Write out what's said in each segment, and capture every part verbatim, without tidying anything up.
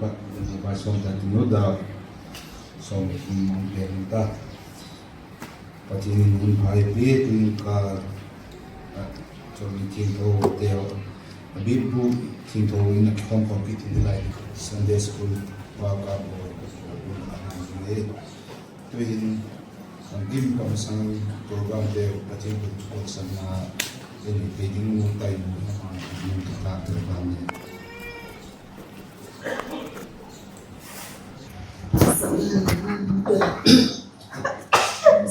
Vai sawm ta tin u da, sawm um mang pen ta. Pathian in hun pha ei pia, tu'hin ka, a, chawlni thiangtho te, a biakbûk thiangtho in a kikhawm khawm kit in lai, Sunday School pa ka bawl, ka bawl hun a han ding e. Tu'hin, kan gim kam sang program te, Pathian hun kawksanna, en ei pe ding u tai nu, a man ding ta program ni.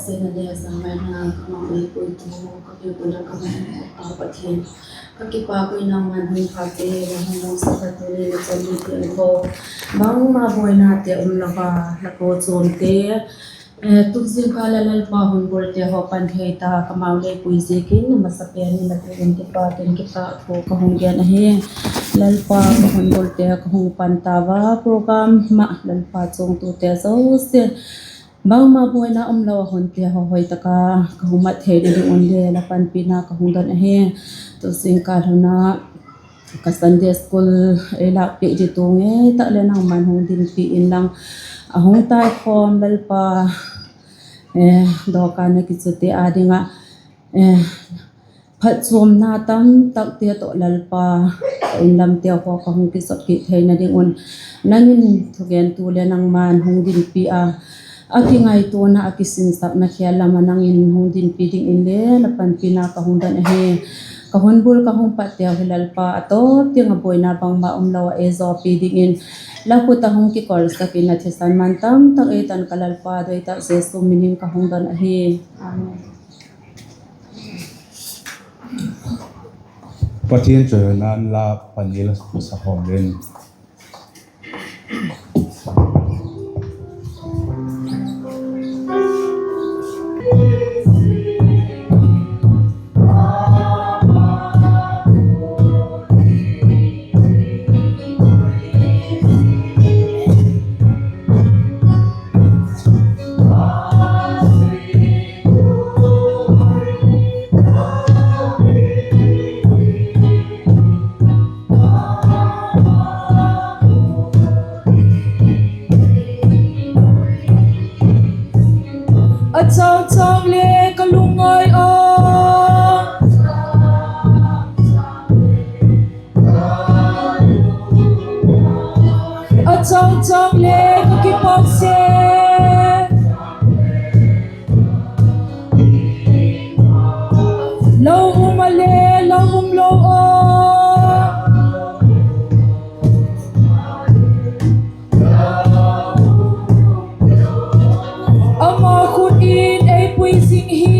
Sena le sangmaina ka mang lei puitu ka pe pula ka mang a Pathian, ka kipak ui nangma'n hun pha te la hun long sa ka tu le la chawlni thiangtho, bangma buaina te um lo a, la ko chuam te, eh, tu zingkal a Lalpa hun bul te haw pan thei ta ka mang lei pui ziakin a masa pen in la tu in kipak in kipak thu ka hung gen ahi. Lalpa ka hun bul te ka hung pan ta va program ma Lalpa chuangtute zosia bangma buaina um lo a hun te haw hoi tak a ka hung mat theina ding un le la panpina ka hung don ahi. Tu zingkal hun a ka Sunday School ei lâk piak ding tu ngei tak le nangma'n hung dinpi inlang a hung tai khawm Lalpa, eh, dawkan a kichute â ding ah, eh, phatchuamna tamtakte tawh Lalpa, ka in lamte haw ka hung kisot kit theina ding un nang in thugentu le nangma'n hung dinpi a, a kingaituana a kisinsakna khel lam ah nang in hung dinpi dingin le la panpina ka hung don ahi. Ka hun bul ka hung pat teu hi Lalpa a tawp tiang a buaina bangma um lo ah ei zawpi dingin la khut ah hung kikolsak in a thisan man tamtak ei tan ka Lalpa doi tak Jesu min in ka hung don ahi. Amen. Pathian chawihoina la panina sa khawm leng. A chang chang le ka lungngai a, a chang chang le ka kipak se. Lo um a le lo um lo a, ama khut in ei pui zing hi.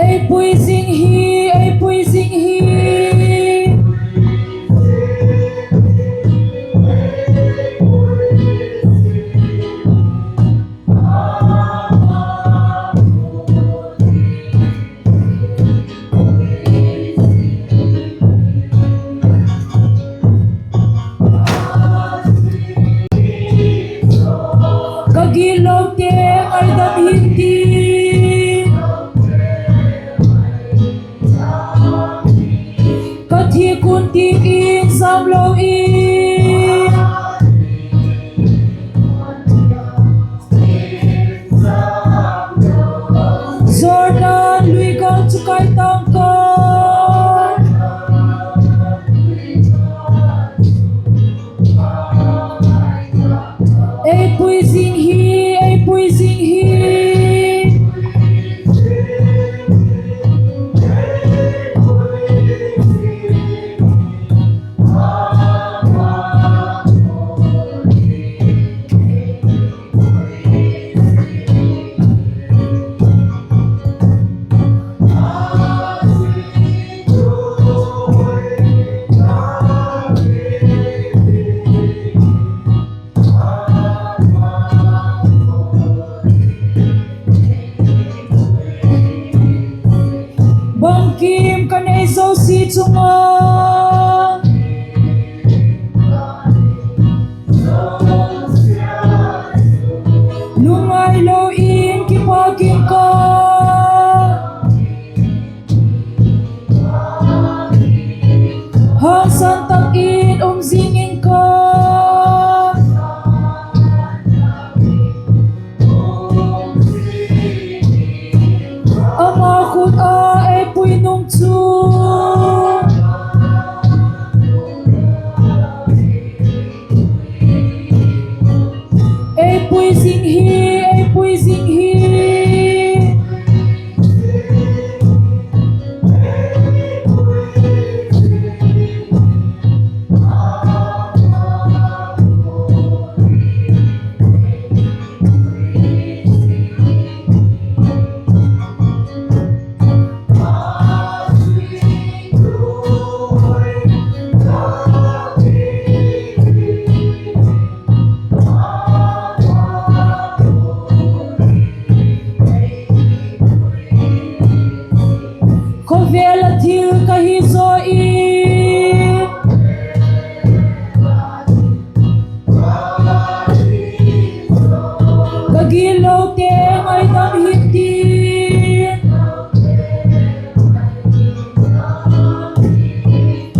Ei pui zing hi, ei pui zing hi. Ka gitlote ngaidam hi'n ti, ka thi kun ti in zam lo in, Jordan lui gal chu kai tang ka. Ei pui zing hi, ei pui zing hi. Bangkim ka nei zosia chung a, lungngai lo in kipak ing ka. a ei pui nung chu, ei pui zing hi, ei pui zing hi. Khawvel ah thil ka hi zaw i, ka gitlote ngaidam hi ti,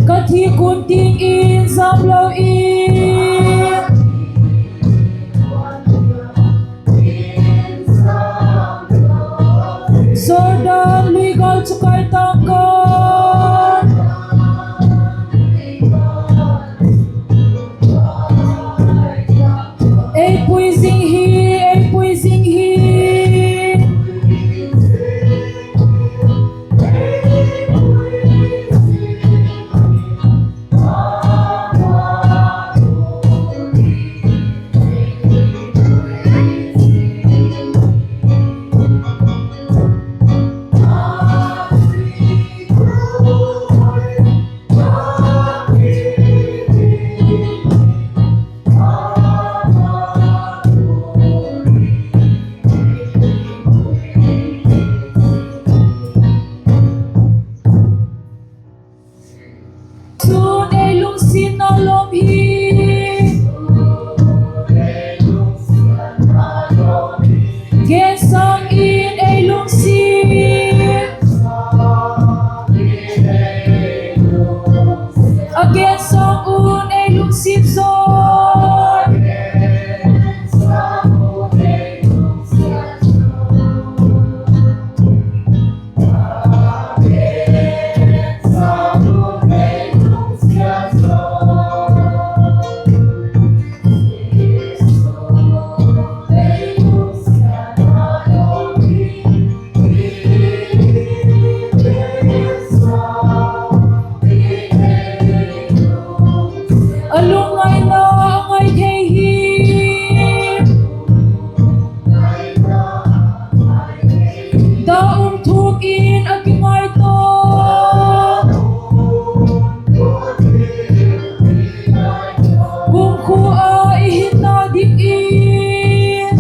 ka thi kun tin in zam lo i, Jordan lui gal chu kai tang ka. Ei pui zing hi, ei pui zing hi. Chun ei lungsiatna lawm hi, gen sâng in ei lungsiat, a gen sâng un ei lungsiat zaw. A lungngaina a ngai thei hi, da um thuk in a kingaito. Kumkhua i hinna dingin,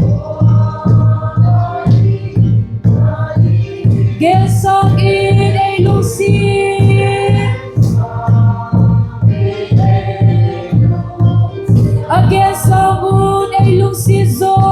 gen sâng in ei lungsiat, a gen sâng un ei lungsiat zaw.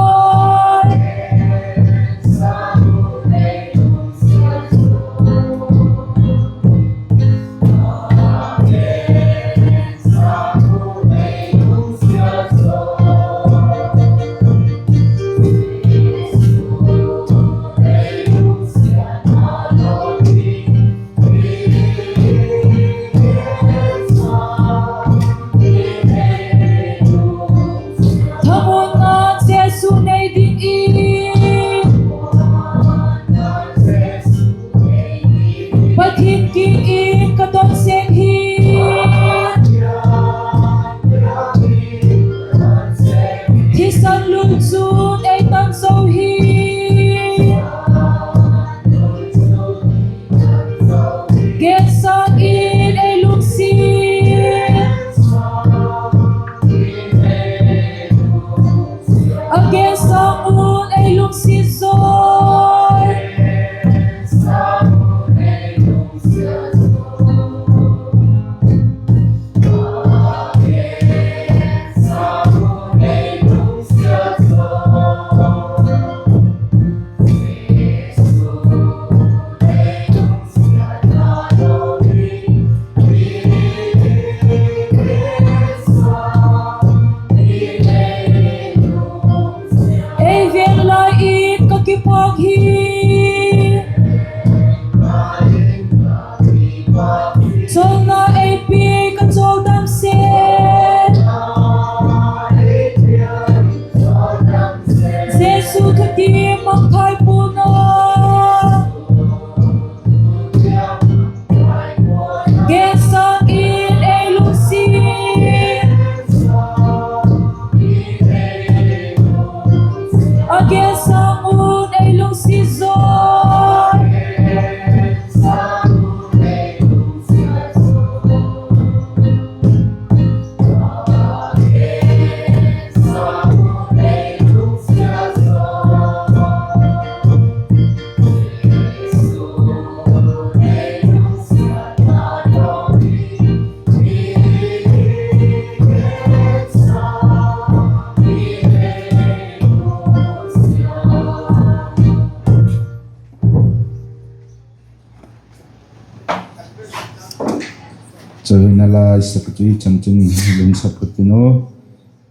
Chawihoina la i sak chu i chan chun lungsa put tin u.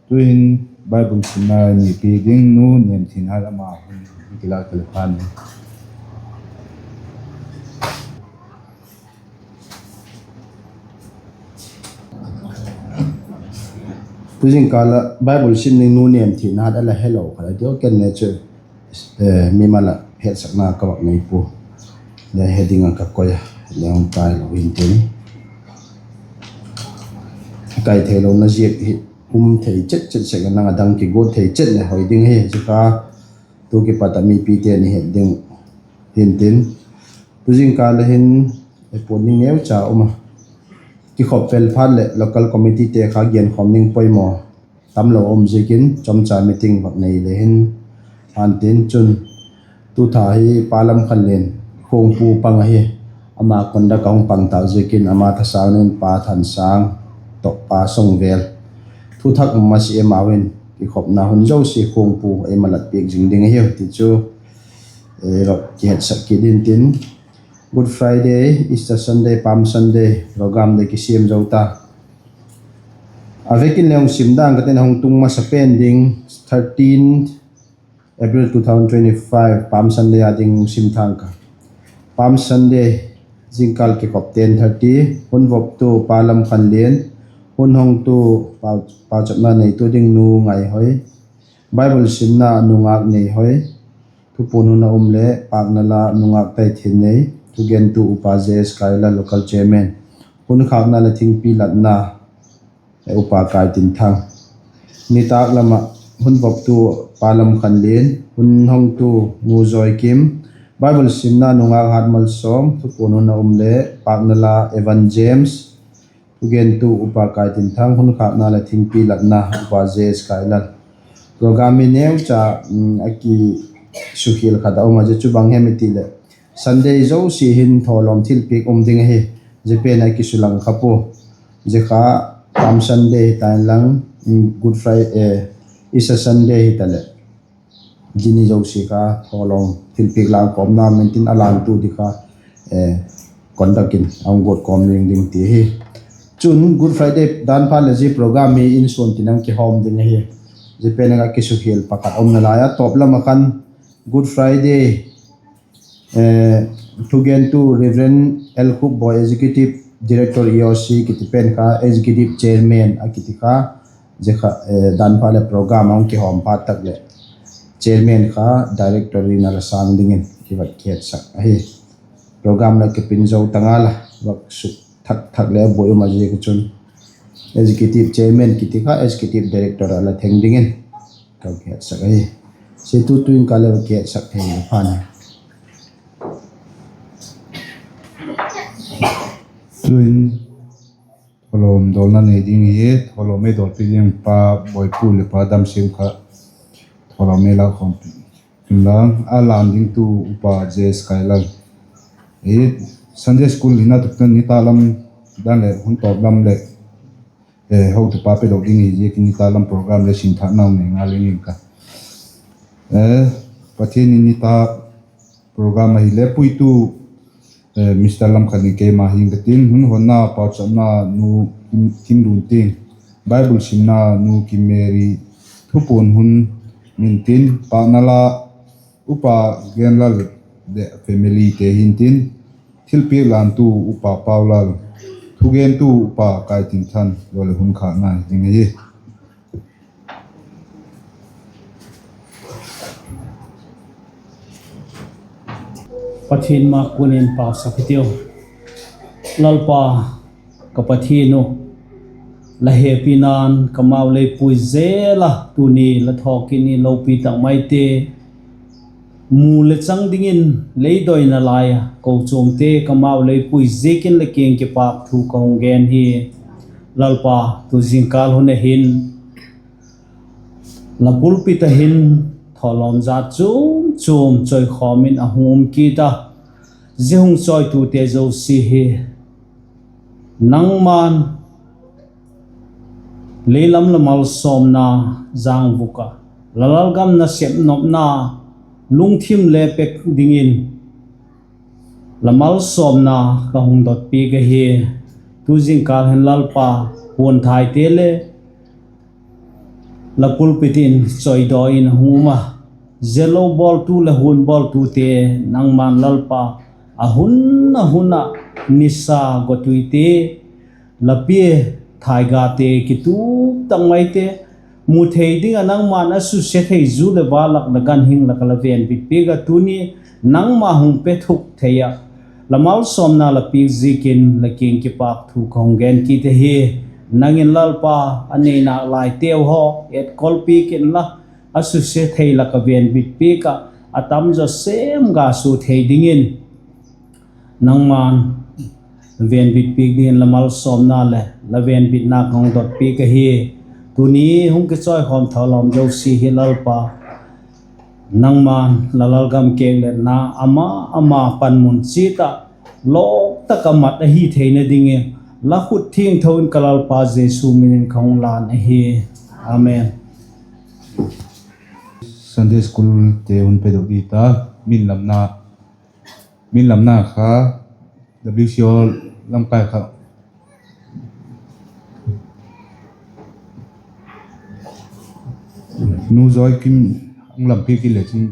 Tu'hin Bible simna i nei piak ding Nu Nemthinhat ama hun kilâk ta le phan i. Tu zingkal ah Bible sim ding Nu Nemthinhat a la helo kha la diu ken le chu, mimal ah hetsakna ka vak nei pua. Le he ding ah ka koi a, le hung tai lo intin. Kai theilona ziak hi um thei chet chet sek a, nang a dang kiguat thei chet leh hoi ding hi, zia kha tu kipat ah mipite'n i het ding hintin. Tu zingkal a hin puan ding neucha um a, kikhop vel phat leh local committeete kha genkhawm ding poimaw tamlo um ziakin chomcha meeting vak nei le hin, hantin chun tu tha hi Pa Lamkhanlien, Khuangpu pang ahi, ama conduct a hung pang tâk ziakin ama thasâng in Pa Thansâng tawh Pa Songvel, thuthak masia amau in kikhopna hun zosia Khuangpu ei malat piak zing ding ahiu ti chu kihetsak kit intin. Good Friday, Easter Sunday, Palm Sunday program le kisiam zo ta. A vekin le hung sim dan ka tin, a hung tung masa pen ding thirteen April two thousand twenty-five, Palm Sunday a ding hung sim thang ka. Palm Sunday zingkal kikhop ten thirty, hun voptu Pa Lamkhanlien, hun hongtu, pauchapna neitu ding Nu Ngaihoi, Bible simna nungâk Neihoi, thupuan hun a um le pâkna la nungâk Taithiannei, thugentu Upa J S Kailal, local chairman, hun khâkna leh thingpi latna Upa Kaitinthang. Nitâk lam ah hun voptu Pa Lamkhanlien, hun hongtu Nu Joikim, Bible simna nungâk Hatmalsawm, thupuan hun a um le pâkna la Evan James, thugentu Upa Kaitinthang, hun khâkna leh thingpi latna Upa J S Kailal. Program hi neucha a kisukhial khat a um a, zia chu bang hem i ti leh, Sunday zosia hin thawlawm thilpiak um ding ahi, zia pen a kisulang kha pua. Zia kha Palm Sunday hita inlang, Good Friday, Easter Sunday hitaleh, zia ni zosia kha thawlawm thilpiak lâk kawmna um intin, a lântu di kha conduct in a hung guat kawm ding ding ti hi. Chun Good Friday dan phat leh zia program hi insuan tin a hung kihawm ding ahi. Zia pen a kha kisukhial pakhat um nalai a, tawp lam ah khan Good Friday thugentu Reverend L Khupboi, Executive Director E O C kiti pen kha Executive Chairman a kiti kha, zia kha dan phat leh program a hung kihawm phat tak leh Chairman kha Director in a la sâng dingin i vak kihetsak ahi. Program la kipin zo ta ngal a, vak suk thak thak leh buai um a ziak a chun Executive Chairman kiti kha Executive Director a la theng dingin ka kihetsak ahi. Zia tu tu in ka le kihetsak thei phan. Tu'in thawlawm dawlna nei ding hi, thawlawm ei dawlpi ding Pa Boipu leh Pa Damsiam kha thawlawm ei lâk khawm inla, a lân dingtu Upa J S Kailal. Sunday School hina tuktan nitâk lam dan leh hun tawp lam leh hotupa pe lo ding hi ziakin nitâk lam program le sinthâkna nei ngal ing in ka. Pathian in nitâk program ahile puitu Mister Lamkhanlien keima hing ka tin, hun honna pauchapna Nu Kimlunting, Bible simna Nu Kimmary, thupuan hun hintin, pâkna la Upa Genlal leh familyte hintin, thilpiak lântu Upa Paulal, thugentu Upa Kaitingthan, leh hun khâkna hi ding ahi. Pathian ma kuan in pausak hitiu. Lalpa, ka Pathian u, la hepina'n kamau lei pui zel a, tuni la thawkit ni lopi tak maite mu leh chang dingin lei doina lai a kochuamte kamau lei pui ziakin la kiang kipâk thu ka hung gen hi. Lalpa, tu zingkâl hun a hin la pulpit a hin thawlawm jat chuam chuam chawikhawm in a hung um kit a, zia hung chawitute zosia hi nangma'n lei lam la malsawmna jang vuk ah la lalgam nasep nopna lungthim le pek dingin la malsawmna ka hung dotpiak ahi. Tu zingkâl hin Lalpa, puanthaite le la pulpit in chawidaw in a hung um a, zia lo bawltu leh hun bawltute, nangma'n Lalpa, a hun a hun ah nisa gawtuite, la pia thaigate kitup tak maite, mu thei ding ah nangma'n a susia thei zu leh va lak la ganhing lak ah la venbit piak ah tuni nangma hung pe thuk thei ah la malsawmna la piak ziakin la kiang kipâk thu ka hung gen kit ahi. Nang in Lalpa, a nei nâk laiteu haw etkol piak inla, a susia thei lak ah venbit piak ah, a tam zaw sêm ga sua thei dingin nangma'n venbit piak dingin la malsawmna leh la venbitna ka hung dot piak ahi. Tuni hung kichawi khawm tho lawm zosia hi Lalpa, nangma'n la lalgam kêkletna ama ama panmun chiat ah lawk tak ah mat ahi theina dingin la khut thiangtho in ka Lalpa Jesu min in ka hung lân ahi. Amen. Sunday School te hun pe dok di ta, min lamna kha W C O lamkai kha Nu Joy Kim hung lam piak inle chin,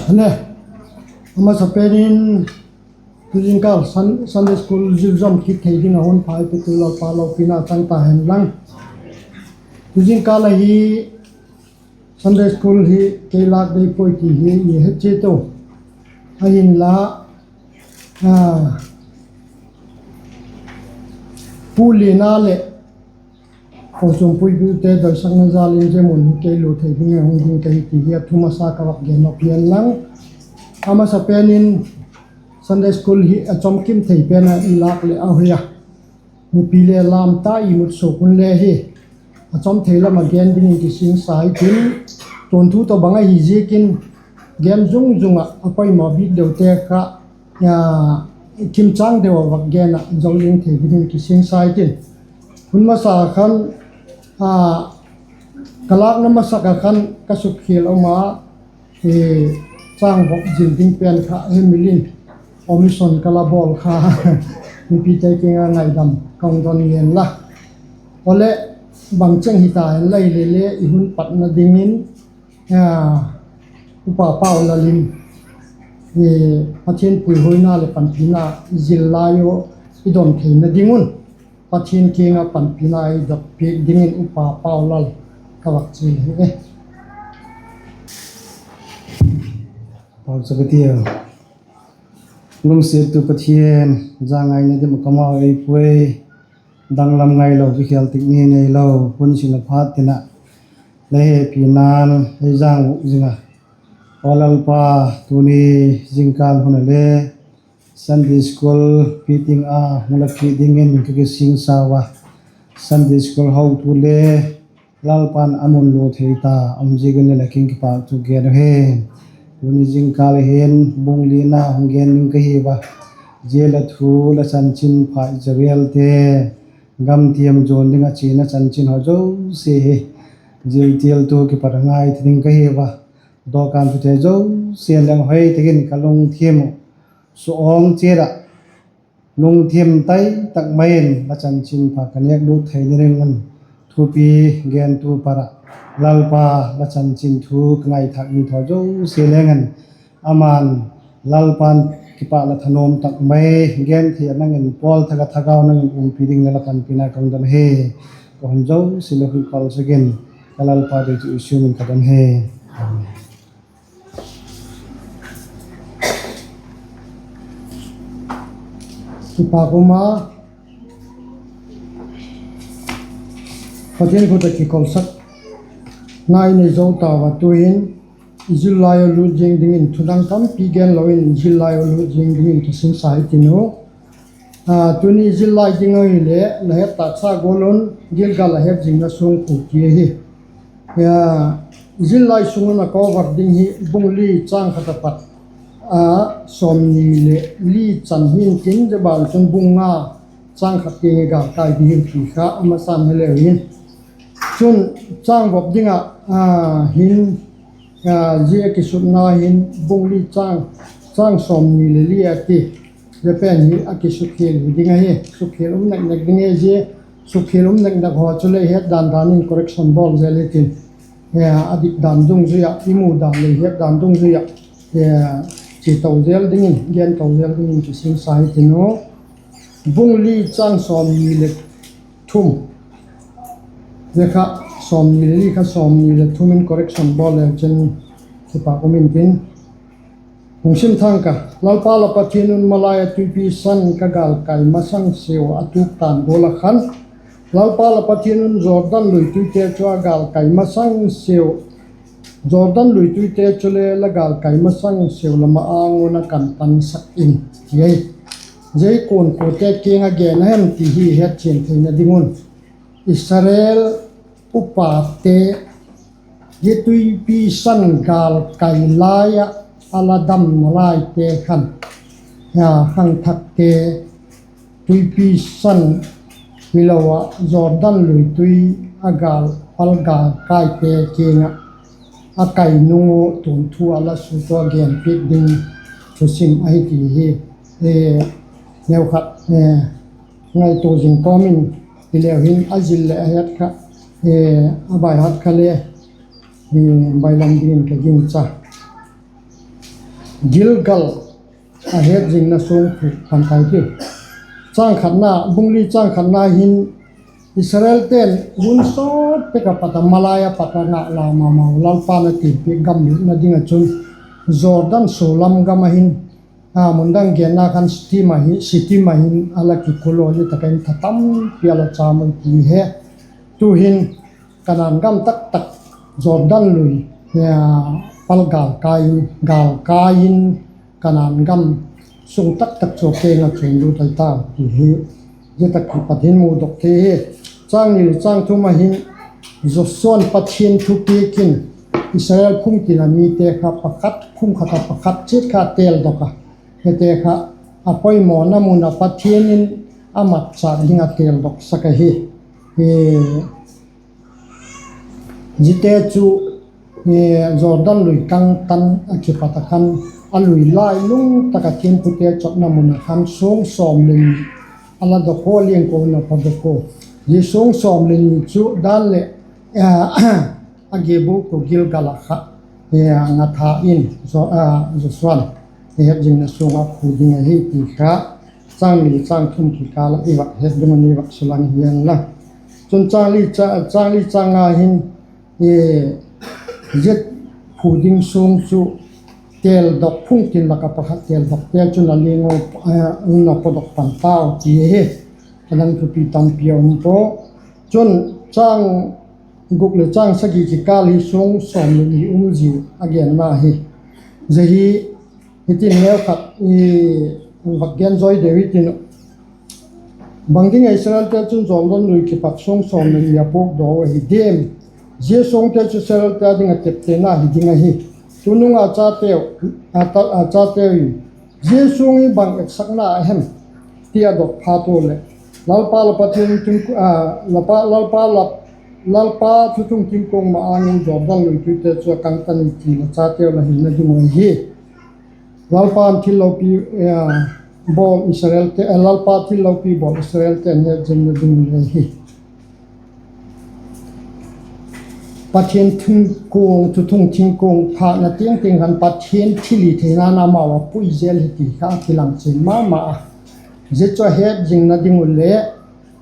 a masapen in tu zingkâl Sunday School zil zawm kit thei ding ah hun pha ei petu Lalpa lopina chang ta hen lang. Tu zingkâl ahi Sunday School hi kei lâk dei puai ti hi i he chiat u. Ahinla, Pu Liana leh kochuam puipute doisakna jal in zia mun hi kei lût thei ding a hung ding ka hi ti hi a thu masa ka vak gen nop hian lang. A masapen in Sunday School hi a chawmkim thei pen a i lâk leh a hoi a, mipi le lam ta i mut suak un le hi a chawm thei lam ah gen dingin kisingsa i tin, tuanthu tawh bang ahi ziakin gen zung zung ah a poimaw bik deute kha kimchâng deu ah vak gen ah zo zing thei dingin kisingsa i tin. Hun masa khan ka lâkna masak ah khan ka sukkhial um a, chângvop zil ding pen kha hemil in omission ka la bawl kha, mipite kiang ah ngaidam ka hung don ngen la. Awle, bangcheng hita hen la hile le i hun patna dingin Upa Paulal in Pathian puihuaina leh panpina zil lai u i don theina ding un Pathian kiang ah panpina i dot piak dingin Upa Paulal ka vak chial hi e. Pauchap i tiu. Lungsiattu Pathian, zangaina dim ka mau ei puai, danglam ngailo chu khial tik ni neilo, hun sin a phat tin ah la hepina'n ei zang uh zing a. Aw Lalpa, tuni zingkâl hun a le Sunday School piting a hung la kit dingin ka kisingsa ua. Sunday School hotu le Lalpa'n a mun lût thei ta um ziakin le la kiang kipâk thu gen uhi. Tuni zingkâl hin bung lina hung gen ding ka hi ua. Zia la thu la chanchinpha Israelte gamtiam zuan ding ah chiana chanchin haw zosia hi ziltialtu kipat a ngaitha ding ka hi ua. Dawkan thute zosia leng hoi tak in ka lungthim uh suawng chiat ah lungthim tai tak mai in la chanchinpha ka nêk lût theina ding un thupi gentu pat ah Lalpa, la chanchin thu ka ngaithâk ding thaw zosia leng in, ama'n Lalpa'n kipâk la thanuam tak mai gen thei a nang in pawl thak ah thagau nang in umpi ding le la panpina ka hung don hi. Ka hun zosia la hun palsak in ka Lalpa dei chu Jesu min ka don hi. Kipâk um a, Pathian khut ah kikolsakna i nei zo tau a, tu'hin i zillai u lût ziang dingin thudang tampi genlo in i zillai u lût ziang dingin kisingsa i tin u. Tuni zillai ding ahileh la het tâksa gual un Gilgal ah het zingna sungphu ti ahi. Zillai sung un a cover ding hi bung li châng khat a pat a sawmni leh li chan hintin, zia ban chun bung nga châng khat tiang i gâl kai ding hi ti kha a masa'n he leu hin. Chun châng vop ding ah hin Zia a kisutna hin bung li châng, châng sawmni le li a ti. Zia pen hi a kisukhial hi ding ahi, sukhial um nek nek ding e zia. Sukhial um nek nek haw chu lei het dan dan in correction bawl zel hitin, a dik dan dungzui ah, i mu dan lei het dan dungzui ah, chi to zel dingin, gen to zel dingin kisingsa hitin u. Bung li châng sawmni le thum, zia kha sawmni le li kha sawmni le thum in correction bawl le chin, kipâk um intin. Hung sim thang ka, Lalpa la Pathian un malai ah tuipi san ka gâlkai masang seu a tuk tan gual ah khan, Lalpa la Pathian un Jordan lui tuite chu a gâlkai masang seu, Jordan lui tuite chule la gâlkai masang seu lam ah âng un a kantansak in, ti ahi. Zia hi kuan kuate kiang ah gen a hem ti hi hetchian theina ding un, Israel upate zia tuipi san gâlkai lai ah a la damna laite khan, khangthakte, tuipi san hilo ah Jordan lui tui a gâl, pal gâlkaite kiang ah a kai nung u tuanthu a la sut ua genpiak ding thusim ahi ti hi neukhat ngaitua zing kawm in, hileu hin a zil leh a het kha, a baihat kha le bailam dingin ka gingcha. Gilgal a hetzingna suang phu pan tai ti. Châng khatna, bung li châng khatna hin Israelte'n hun sawt pek ah pat a malai ah pat a ngâk la ma mau, Lalpa'n a tipiak gam lutna ding ah chun Jordan sualam gam ah hin, mun dang genna khan Sitim ah hin a la kikul ua, zia tak ah hin tha tampi a la châm ui ti he. Tu'hin Kanaan gam taktak, Jordan lui pal gâlkai in, gâlkai in Kanaan gam sung taktak chu a keng ah chuan lut ai tau ti hi zia tak kipat hin mudok thei hi. Châng ni le châng thum ah hin Joshua'n Pathian thupiak in Israel phungtin a mite kha pakhat, phung khat ah pakhat chiat kha a têldok a, hete kha a poimawna mun ah Pathian in a matchâk ding a têldoksak ahi. Ziate chu Jordan lui kang tan a kipat ah khan a lui lai lung tak ah thiampute chotna mun ah khan suang sawm le ni a la dok ua, liangko in a padok ua. Zia suang sawm le ni chu dan leh a gibu ku Gilgal ah kha ngatha in Joshua'n hetzingna suang ah phu ding ahi ti kha châng ni châng thum kikâl ah i vak het ding un i vak sulang hianla. Chun châng li châng nga hin zia phu ding suang chu têldok, phungtin lak ah pakhat têldokte chun a liang ua, a padok pan tau ti ahi. A dang thupi tampi a um pua. Chun châng guk leh châng sagi kikâl hi suang sawm le ni um zia a genna hi. Zia hi hitin neukhat vak gen zawi deu hitin uh. Bang ding ah Israelte chun Jordan lui kipat suang sawm le ni a puakdaw uh ahi diam? Zia suangte chu Israelte â ding ah teptena hi ding ahi. Tunung a chateu, a chateu in, zia suang hi bang etsakna a hem? ti a dot phat ua leh, Lalpa la Pathian, Lalpa, Lalpa thuthung thingkuang ma-âng in Jordan lui tuite chu a kang tan ti la chateu la hina ding uh ahi. Lalpa'n thil lopi bawl Israelte, Lalpa thil lopi bawl Israelte'n hetzingna ding uh le hi. Pathian thingkuang, thuthung thingkuang phâkna tiang tiang khan Pathian thilhitheina amau a pui zel hi ti kha a kilang chian ma ma a. Zia chu a hetzingna ding uh le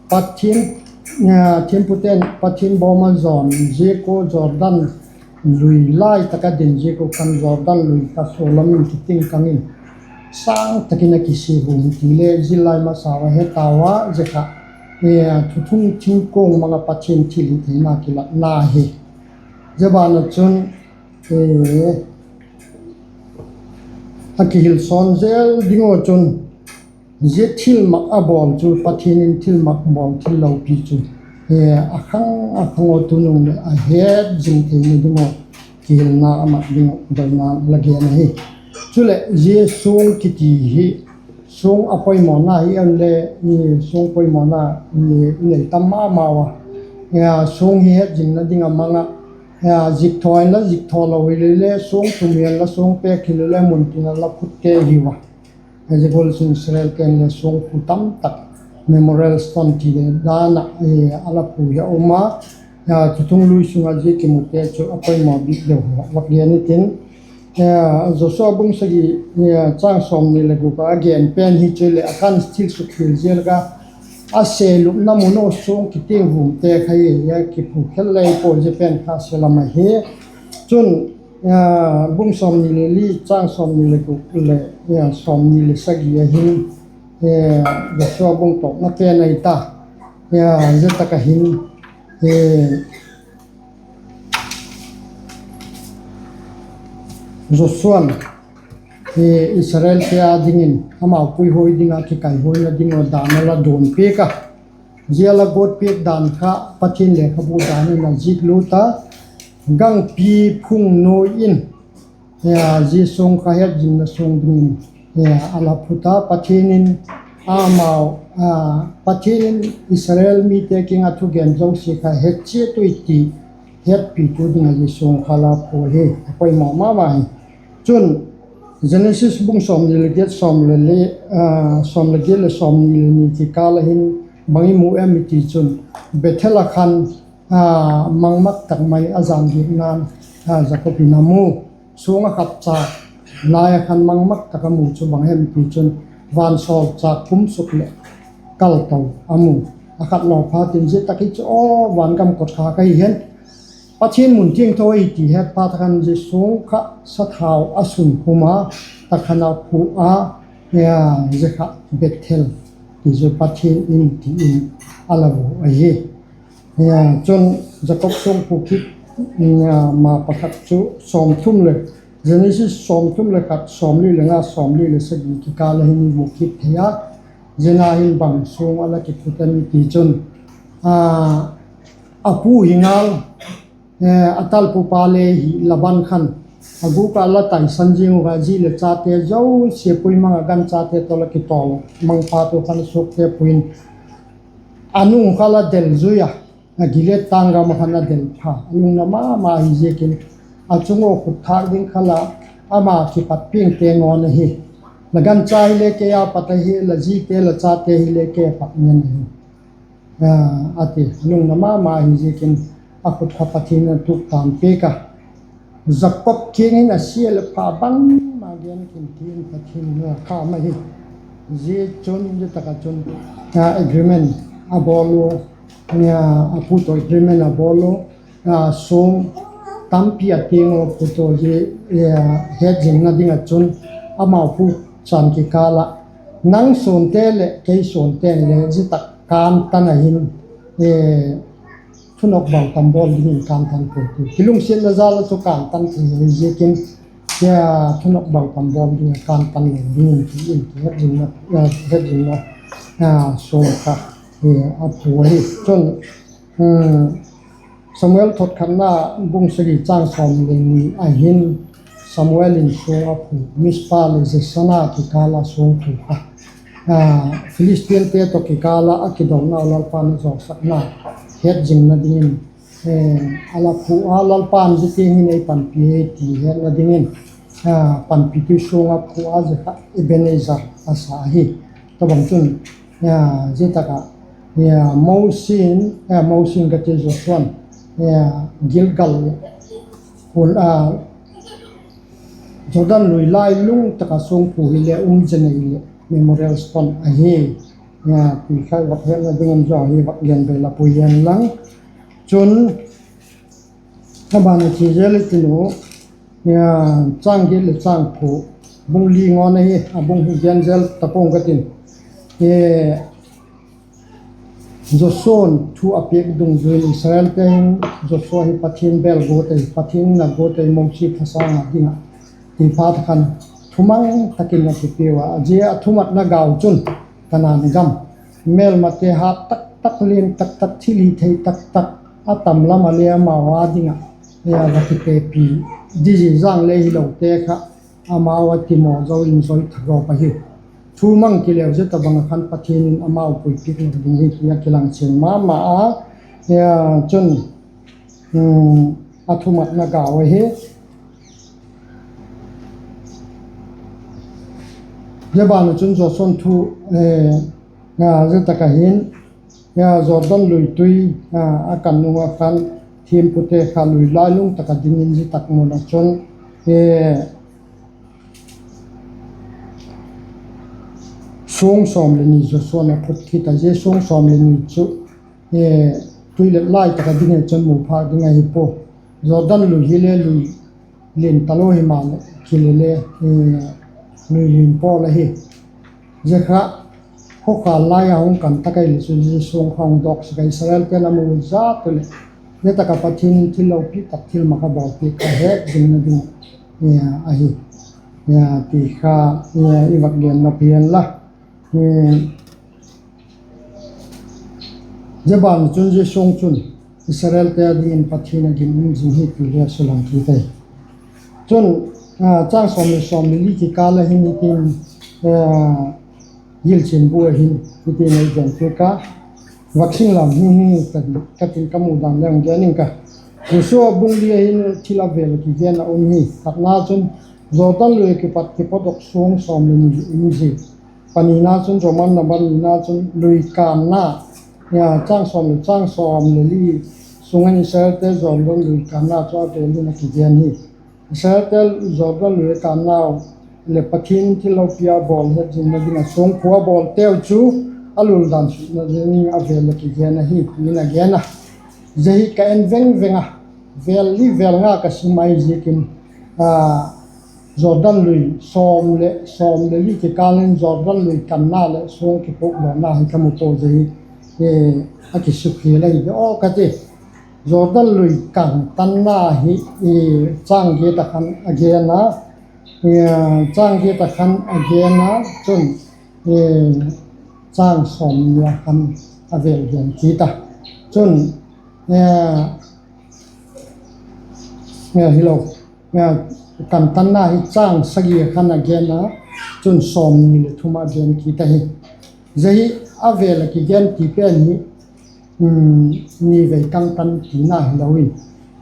Pathian thiampute'n Pathian bawm a zawn ziak ua Jordan lui lai tak a din ziak ua khan Jordan lui kha sualam in kitingkang in sâng tak in a kisia vung hi ti le zillai masau a he tau a, zia kha thuthung thingkuang mang ah Pathian thilhitheina kilatna hi. Zia ban ah chun a kihilsawn zel ding uh chun zia thilmak a bawl chu Pathian in thilmak bawl thil lopi chu a khang a khang ua tunung leh a het zing theina ding uh kihilna a mat ding uh doina la gen ahi. Chuleh zia suang kiti hi suang a poimawna hi en le, suang poimawna i nei tam ma mau a. Suang hi hetzingna ding a mang ah zikthaw in la zikthaw lo hile le, suang thum in la suang pêk hile le, muntin a la phutte hiu a. Zia gual chun Israelte'n le suangphu tamtak, Memorial Stone ti le dan ah, a la phu hi a um a. Thuthunglui sung ah zia kimute chu a poimaw bik deu hi vak gen i tin, Joshua bung sagi, châng sawmni leh guk a gen pen hi chu leh, a kan thil sukhial ziak a, a selupna mun a suang kitiang vumte kha hi, a kiphu khel lei pua, zia pen kha sia lam ahi. Chun, bung sawmni leh li, châng sawmni leh guk leh sawmni leh sagi ahin, Joshua bung tawpna pen ahi ta. Zia tak ah hin Joshua'n Israelte â dingin amau puihoi ding ah kikaihuaina ding uh dan a la dawn piak a. Zia la guat piak dan kha Pathian lekhabu dan in a zik lut a. Gangpi phung nuai in zia suang kha hetzingna suang dingin a la phut a. Pathian in amau, Pathian in Israel mite kiang ah thugen zosia kha het chiat ui ti hetpitu ding ah zia suang kha la phu hi a poimaw ma ma hi. Chun, Genesis bung sawmni leh giat, sawm leh giat leh sawmni leh ni kikâl ah hin bang i mu em i ti chun, Bethel ah khan mangmak tak mai a jan giakna'n Jakob in a mu. Suang a khat châk lai ah khan mangmak tak a mu chu bang hem ti chun, vansawlchâk kum suk leh kal to a mu. A khat law phatin, zia tak hi chu aw, van gam kot kha ka hi hen, Pathian mun thiangtho ahi ti het phat khan zia suang kha sathau a sun khum a, tak khan a phu a, zia kha Bethel ti chu Pathian in ti in a la vo ahi. Chun, Jakob suangphu kit ma pakhat chu sawmthum leh, Genesis sawmthum leh khat, sawmli leh nga, sawmli leh sagi kikâl ah hin i mu kit thei a. Zia ah hin bang suang a la kiphut em i ti chun, a pu hi ngal, a talpupa le hi Laban khan a gûk ah la taisan ziang ua, zi leh chate zosia pui mang ah, ganchate tawh la kitawl mang phat ua khan suakte pui in, a nung kha la del zui a, Gilead tâng gam ah khan a del pha, a lungna ma ma hi ziakin, a chung ua khut thâk ding kha la ama kipat piangte ngawn ahi. La gancha hile kei a pat ahi, la zite la chate hile kei a pat ngen ahi, a ti. A lungna ma ma hi ziakin a khut kha Pathian in a tuk tan piak a. Jakob kiang in a sia leh pha bangma gen khin tin Pathian in a kham ahi. Zia chun, zia tak ah chun agreement a bawl u, a pu tawh agreement a bawl u, suang tampi a tiang u, pu tawh zia hetzingna ding ah chun amau pu chan kikâl ah, nang suante leh kei suante'n le zia tak kân tan a hin thunok bau tam bawl dingin kân tan pua ti, kilungsiatna jal ah chu kân tan thei ahi ziakin, thunok bau tam bawl ding ah kân tan lo dingin ti in, hetzingna suang kha a phu ahi. Chun, Samuel thotkhatna bung sagi châng sawm leh ni a hin Samuel in suang a phu, Mizpa leh Jesana kikâl ah suang phu kha, Philistinte tawh kikâl ah a kidonau Lalpa'n a zawsakna hetzingna dingin a la phu a, Lalpa'n zia tiang hin ei panpi hi ti hetna dingin panpitu suang a phu a, zia kha Ebenezer a sa ahi. Tabang chun, zia tak ah Mosi in, Mosi in ka ti, Joshua'n Gilgal, Jordan lui lai lung tak ah suang phu hile um zen ahi leh Memorial Stone ahi. Ti kha vak hetna dingin zaw hi vak gen bei la pui hen lang. Chun, a ban a chia zel i tin u, châng giat leh châng phu, bung li ngawn ahi, a bung hi gen zel ta pua'ng ka tin. Joshua'n thu a piak dungzui in Israelte hin, Joshua hi Pathian bêl guat ahi, Pathian in a guat ahi, Mosi thasâng a ding ah, ti phat khan thumang tak in a kipiau a. Zia a thumatna gau chun Kanaan gam, mêlmate hat tak tak, lian tak tak, thilhithei tak tak, a tam lam a le amau â ding ah, a va kipepi, dizizang le hilote kha, amau a ti maw zo in zoi thagawp ahi. Thumang kileu zia tabang ah khan Pathian in amau puipiak lo ding hi ti a kilang chian ma ma a. Chun, a thumatna gau ahi. Zia ban ah chun Joshua'n thu, zia tak ah hin, Jordan lui tui a kan nung ah khan thiampute kha lui lailung tak ah dingin zia tak mun ah chun suang sawm leh ni Joshua'n a phut kit a, zia suang sawm leh ni chu tui leh lai tak ah ding ah chun mu phâk ding ahi pua. Jordan lui hile lui lian talo himaleh, kile le lui lian pawl ahi. Zia kha khawkhâl lai a hung kan tak ahileh chu zia suang kha hung dawk sek a, Israelte'n a mu zat uleh, zia tak ah Pathian in thil lopi tak, thil mak a bawlpiak kha het zingna ding ahi, ti kha i vak gen nop hi hen la. Zia ban chun zia suang chun Israelte dingin Pathian a gim um zing hi ti le a sulang kit ahi. Chun, châng sawm leh sawm leh li kikâl ah hin hitin, Hilchian bu ah hin hitin ei gen piak a, vak sing lam hi hi, ka tin ka mu dan le hung gen ing ka. Joshua bung li ah hin thil a vêl ah kigen a um hi. Khatna chun Jordan lui ah kipat kipawtdok suang sawm leh ni um zia. Panina chun, Roman number nina chun lui kânna, châng sawm leh, châng sawm leh li sung ah hin Israelte Jordan lui kânna chu a vêl in a kigen hi. Israelte Jordan lui a kânnau leh Pathian thil lopi a bawl het zingna ding ah suangkhu a bawlteu chu a luldan sukna ding a vêl ah kigen ahi, ti in a gen a. Zia hi ka en veng veng a, vêl li vêl nga ka sim ahi ziakin, Jordan lui sawm leh, sawm leh li kikâl in Jordan lui kânna leh suang kipuak lona hi ka mu pua, zia hi a kisukhial ahi aw ka ti. Jordan lui kâng tanna hi châng giat ah khan a gen a, châng giat ah khan a gen a, chun châng sawmni ah khan a vêl gen kit a. Chun, hilo, kâng tanna hi châng sagi ah khan a gen a, chun sawmni leh thum ah gen kit ahi. Zia hi a vêl ah kigen ti pen hi, ni vei kâng tan tina hilo in,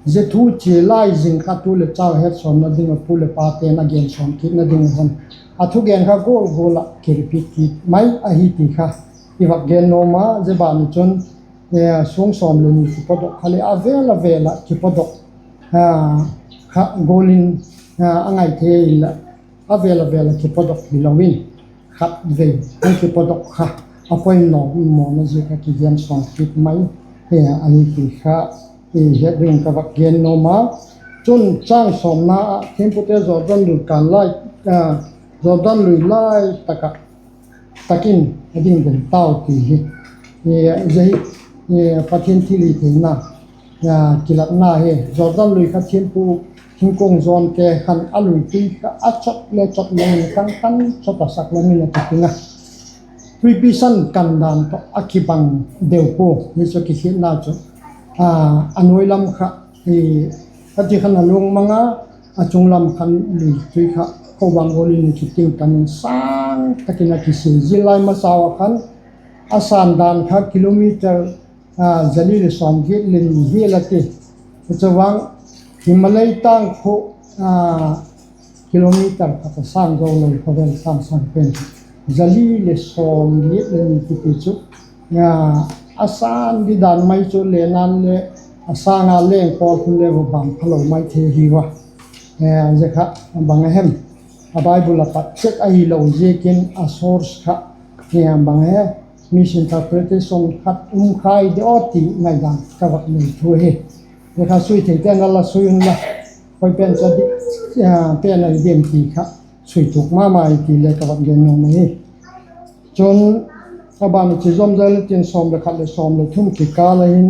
zia thu chia lai zing kha tu leh chau hetsawnna ding ah pu leh pate'n a gen sawm kitna ding ah hin, a thugen kha gual gual ah kirepeat kit mai ahi ti kha i vak gen nuam a. Zia ban ah chun suang sawm leh ni kipawtdok kha leh a vêl a vêl ah kipawtdok kha gual in a ngai thei inla, a vêl a vêl ah kipawtdok hilo in, khatvei hung kipawtdok kha a poimaw mawna ziak ah kigen sawm kit mai ahi ti kha i het dingin ka vak gen nuam a. Chun châng sawmna ah thiampute Jordan lui kân lai, Jordan lui lai tak ah tak in a ding den tau ti hi. Zia hi Pathian thilhitheina kilatna hi. Jordan lui kha thiampu thingkuang zawnte khan a lui tui kha a chot le chot leng in kâng tan chot a sak lam in a kiting a, tuipi san kân dan tawh a kibang deu pua. Hi chu kikhiatna chu a nuai lam kha a ti khan a luang mang a, a chung lam khan lui tui kha kobang gual in a kiting tan in sâng tak in a kisia. Zia lai masau ah khan a sân dan kha kilometer za li leh sawmgiat leh ni hial a ti. Chuvang Himalay tâng khu kilometer khat a sâng zo lo, khawvel sâng sâng pen za li leh sawmgiat leh ni kiti chu a sân di dan mai chu lenan le a sâng a leng pawl khun le va bang phalo mai thei hiu a. Zia kha bang a hem, a Bible ah pat chet ahilo ziakin a source kha bang a hem, misinterpretation khat um khai de aw ti ngaidan ka vak nei thu ahi. Zia kha sui theite'n a la sui unla, khoi pen chu a dik pen ahi diam ti kha sui tuak ma ma hi ti le ka vak gen nuam ahi. Chun, a ban ah chi zawm zel in tin sawm leh khat leh sawm leh thum kikâl ah hin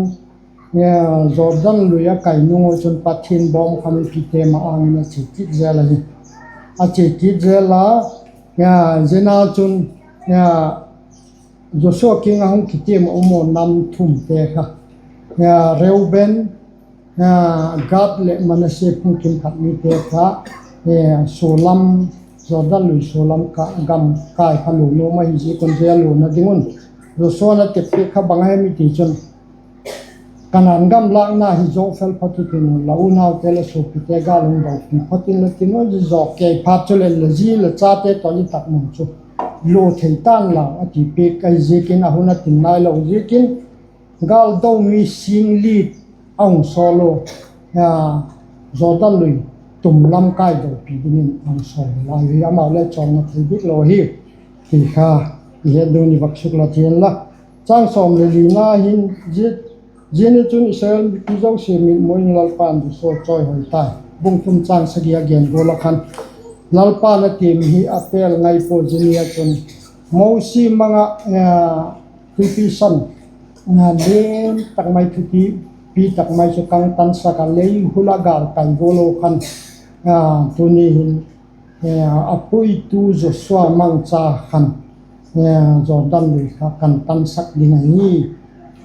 Jordan lui a kai nung ah chun Pathian bawm kha mipite ma-âng in a chia kit zel ahi. A chia kit zel a, zia ah chun Joshua kiang ah hung kitiam a um a, nam thumte kha, Reuben, Gad leh Manasse phungkim khat mite kha, sualam, Jordan lui sualam ka gam kai kha lua nuam ahi ziak un, zia luana ding un Joshua'n a tepte kha bang a hem i ti chun, Kanaan gam lâkna hi zo fel phot u tin, la unaute la suapite gâl hung dopi phot in la tin, zia zaw kei phat chuleh la zi la chate tawh i tak mun chu lua thei ta'n lau, a ti piak ahi ziakin, a hun a tin nailo ziakin, gâldo mi sîng li a hung sawl ua, Jordan lui tum lam kai dopi dingin a hung sawl lai hi, amau le chawlna thei dik lo hi, ti kha i het ding i vak suklat hi'n la. Chang sawm leh lina hin, zia ni chun Israel mipi zosia mitmu in Lalpa'n Joshua chawihoi tai. Bung thum chang sagi a gen gual ah khan, Lalpa'n a ti mi hi a pêl ngai pua. Zia ni ah chun Mosi mang ah, Tuipi San lian tak mai, thupipi tak mai chu kangtansak ah, lei hul ah gâl kai gual u khan, tuni hin a puitu Joshua mangcha khan Jordan lui kha kantansak ding ahi,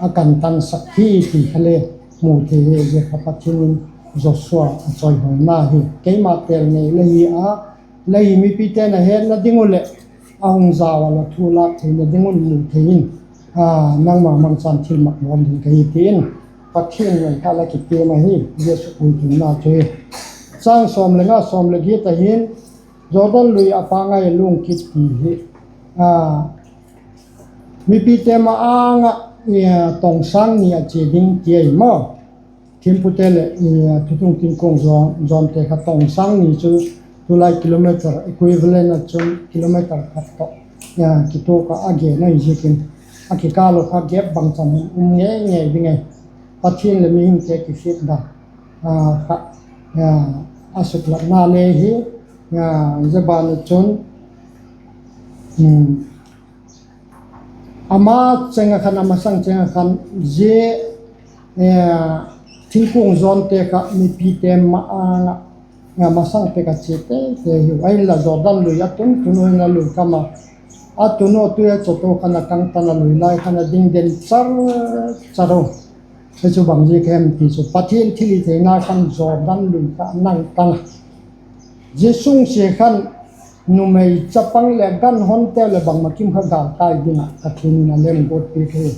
a kantansak hi ti kha le mu thei hi. Zia kha Pathian in Joshua a chawihoina hi. Keima têl ngei la hi a, la hi mipite'n a hetna ding uh leh a hung zau ah la thu lâk theina ding un mu thei in, nangma mangchan thilmak bawl ding ka hi, ti in Pathian ngei kha la kitiam ahi. Jesu puitunna chu hi. Chang sawm leh nga, sawm leh giat ah hin, Jordan lui a pangai a luang kit ti hi mipite ma-âng ah tongsâng ni a chia ding ti ahi maw. Thiampute leh thuthung tingkuang zawnte kha tongsâng ni chu tulai kilometer equivalent ah chun kilometer khat tawh kituak ah a gen ahi ziakin, a kikâl uh kha gap bangchan um ngei ngei ding ahi. Pathian leh mihingte kifiat dan kha a suklatna le hi. Zia ban ah chun ama cheng ah khan, a masang cheng ah khan, zia thingkuang zawnte kha mipite ma-âng ah masang pek ah chia teitei hiu. Ahinla Jordan lui a tun tun u hin a lui kam ah, a tun u tui a chot u khan a kangtan a, lui lai khan a ding den char char u. Hi chu bang ziak hem ti chu Pathian thilhitheina khan Jordan lui kha a nang tan a. Zia sungsia khan numei chapang leh ganhonte leh bangma kim kha gâlkai ding ah Pathian in a lem guat piak hi.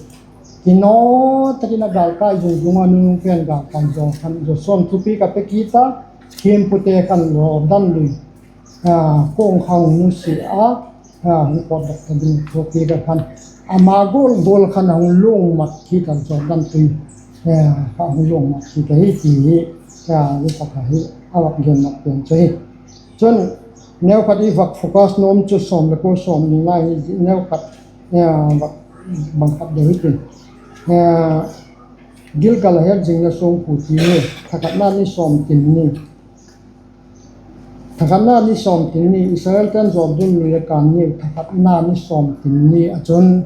Kinaw tak in a gâlkai zung zung a, nunung pen gâlkai zaw khan Joshua'n thupiak a pe kit a, thiampute khan Jordan lui kuang kha hung nusia a, hung pawtdok ta ding thupiak a khan, ama gual gual khan a hung luang mat kit a, Jordan tui kha hung luang mat kit ahi ti hi, zia tak ah hi a vak gen mat pen chu hi. Chun, neukhat i vak focus nuam chu sawm leh kua, sawm leh lina hi, neukhat bang khat deu hitin, Gilgal a het zingna suangkul ti hi, thakhatna ni sawm tin ni, thakhatna ni sawm tin ni, Israelte'n Jordan lui a kân niu thakhatna ni sawm tin ni ah chun,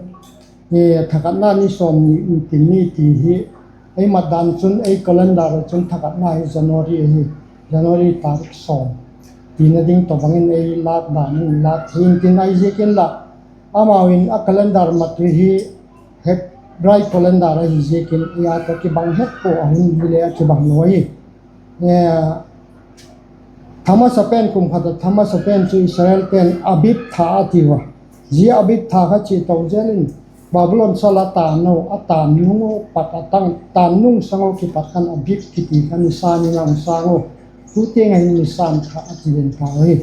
thakhatna ni sawm ni, tin ni ti hi, ei mat dan chun ei calendar ah chun thakhatna hi January ahi, January tarik sawm tina ding tawhbang in ei lâk dan in lâk thei intin, ahi ziakin lah amau in a calendar mat uh hi Hebrai calendar ahi ziakin ei â tawh kibang het pua, a hun hi le a kibang lo ahi. Tha masa pen, kum khat ah tha masa pen chu Israelte'n Abib tha a tiu a. Zia Abib tha kha chia to zel in, Babulon sal a tânno, a tânnu pat a tâng, tânnu sâng u kipat khan Abib kiti kha Nisan in a hung sâng u. Tu tiang ah hin Nisan tha a ti ven tau ahi.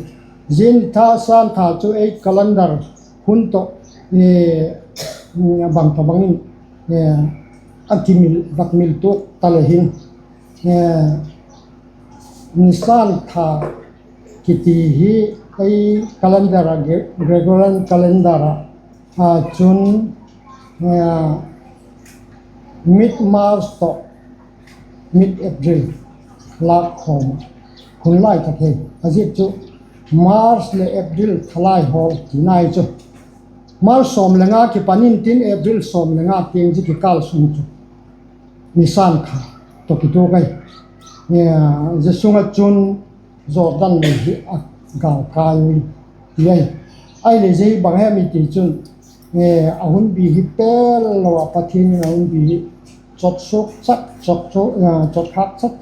Zia Nisan tha chu ei calendar hun tawh bang tawhbang in a kimil, vak mil tuak ta le hin, Nisan tha kiti hi ei calendar ah, Gregorian calendar ah chun mid March tawh mid April lâk khawm ah, hun lai tak hi. A ziak chu March leh April thalai hawl tina hi chu. March sawm le nga kipan intin April sawm le nga tiang, zia kikâl sung chu Nisan tha tawh kituak ahi. Zia sung ah chun Jordan lui hi a gâlkai ui ti ahi. Ahileh zia hi bang hem i ti chun, a hunbî hi pêl lo ah Pathian in a hunbî hi chot suak chat, chot khâk chat,